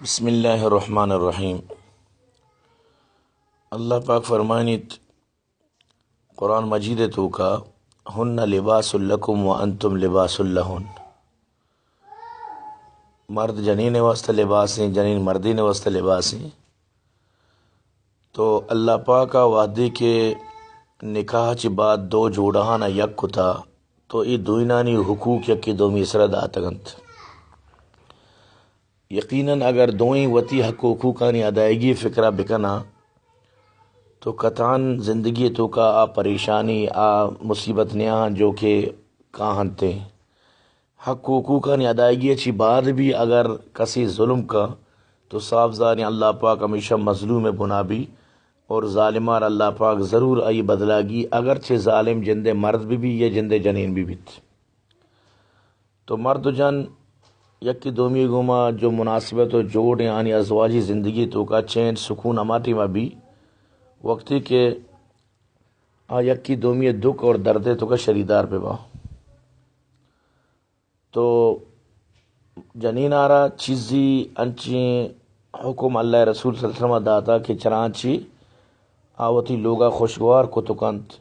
بسم اللہ الرحمن الرحیم۔ اللہ پاک فرمائنیت قرآن مجید توکا، ہن لباس لکم و انتم لباس لہن۔ مرد جنین واسطہ لباس ہیں، جنین مردین واسطہ لباس ہیں۔ تو اللہ پاک ء وہدے کہ نکاح چہ بعد دو جوڑہانا یک کتا، تو اے دوئینانی حقوق یکے دومی سرا داتگ انت۔ یقیناً اگر دوئیں وتی حق و حقوقانی ادائیگی فکرا بکناں تو قطعاً زندگی توکا آ پریشانی، آ مصیبت نیاہاں جو کہ کاہنتیں۔ حق و حقوقانی ادائیگی چی بعد بھی اگر کسی ظلم کا تو صاف زانیں اللہ پاک ہمیشہ مظلوم بنا بھی، اور ظالمار اللہ پاک ضرور آئی بدلاگی، اگرچہ ظالم جندے مرد بھی بھی یا جندے جنین بھی بیت۔ تو مرد و جن یکی دومی گوما جو مناسبت و جوڑ ہیں آنی ازواجی زندگی توکا چین سکون ہما ٹیما بھی وقتی کہ آ یکی دومی دکھ اور دردے توکا شریدار ببا۔ تو جنین آرا چیزی انچیں حکم اللہ رسول صلی اللہ علیہ وسلم داتا کہ چرانچی آ وتی لوگا خوشگوار کت کنت،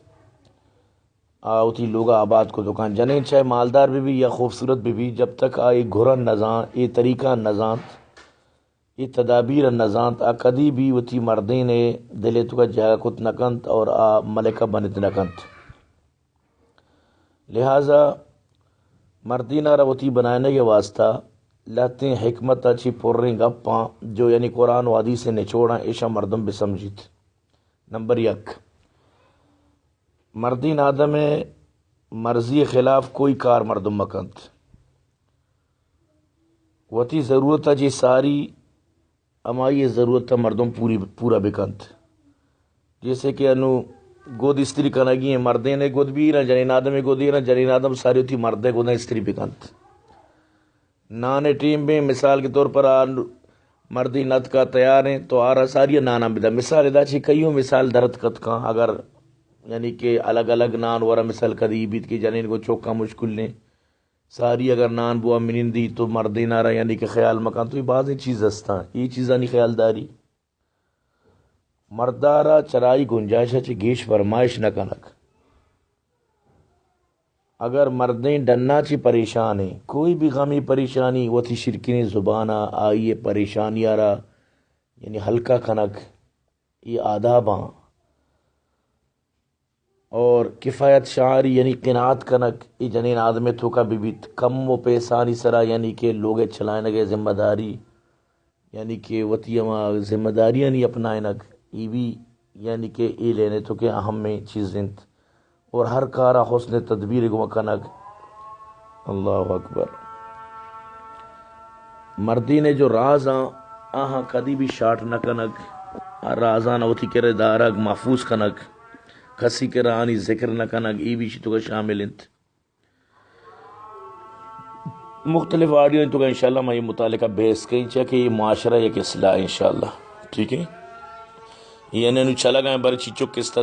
آ وتی لوگا آباد کت کنت۔ جنین چاہے مالدار بہ بی یا خوبصورت بہ بی، جب تک آ اے گھرن نزان، اے طریقہ نزانت، اے تدابیر نزانت، آ کدی بھی وتی مردین دل توکا جاگہ کت نکنت اور آ ملکہ بنت نکنت۔ لہذا مردین ء را وتی بنائینگ ء واسطہ لہتیں حکمت ء چی پریں گپاں جو یعنی قرآن و حدیث ء نچوڑاں ایشاں مردم بسمجیت۔ نمبر یک، مردین آدم ء مرضی خلاف کوئی کار مردم مکنت۔ وتی ضرورت ء چی ساری ہمائی ء ضرورت ء مردم پوری، پورا بکنت۔ جیسے کہ انو گد استری کنگی ہیں، مردین ء گد بھی نہ، جنین آدم ء گد ہی نہ، جنین آدم ساری وتی مرد ء گداں استری بکنت۔ نان ء ٹیم بیں، مثال کے طور پر آ مردی نت کا تیار ہیں تو آرا ساری نانا بدا۔ مثال ادا چی کئیوں مثال درت کت کاں، اگر یعنی کہ الگ الگ نان ورا مثال کدی بیت کہ جنین کو چوکا مشکل نے۔ ساری اگر نان بوا منندی تو مردین آرا یعنی کہ خیال مکن تو یہ بازیں چیز ہستاں، یہ چیزانی خیال داری۔ مردارا چرائی گنجائش چہ گیش فرمائش نہ کنگ۔ اگر مردین ڈنا چی پریشان ہیں، کوئی بھی غمی پریشانی وتی شرکنی زبانا آئی پریشانی آرا یعنی ہلکا کنگ، یہ آداباں۔ اور کفایت شعاری یعنی قناعت کنگ، ای جنین آدم توکا ببیت، کم و پیسانی سرا یعنی کہ لوگ چلائنگ ذمہ داری، یعنی کہ وتی ہما ذمہ داریانی اپنائنگ، ای بھی یعنی کہ ای لینے تو کہ اہم چیز انت۔ اور ہر کارا حسن تدبیر گما کنگ۔ اللہ اکبر۔ مردین جو راز آں، آہاں کدی بھی شاٹ نہ کنگ، آ رازان وتی کرے دارگ، محفوظ کنگ، کسی کرا آنی ذکر نہ کنگ، ای بھی شی تو شامل انت۔ مختلف آڈیو انت تو انشاءاللہ میں یہ متعلقہ بحث کہیں چاہے کہ یہ معاشرہ یک اصلاح انشاءاللہ۔ ٹھیک ہے، یہ انہوں چلا گئے بر چیچو قسط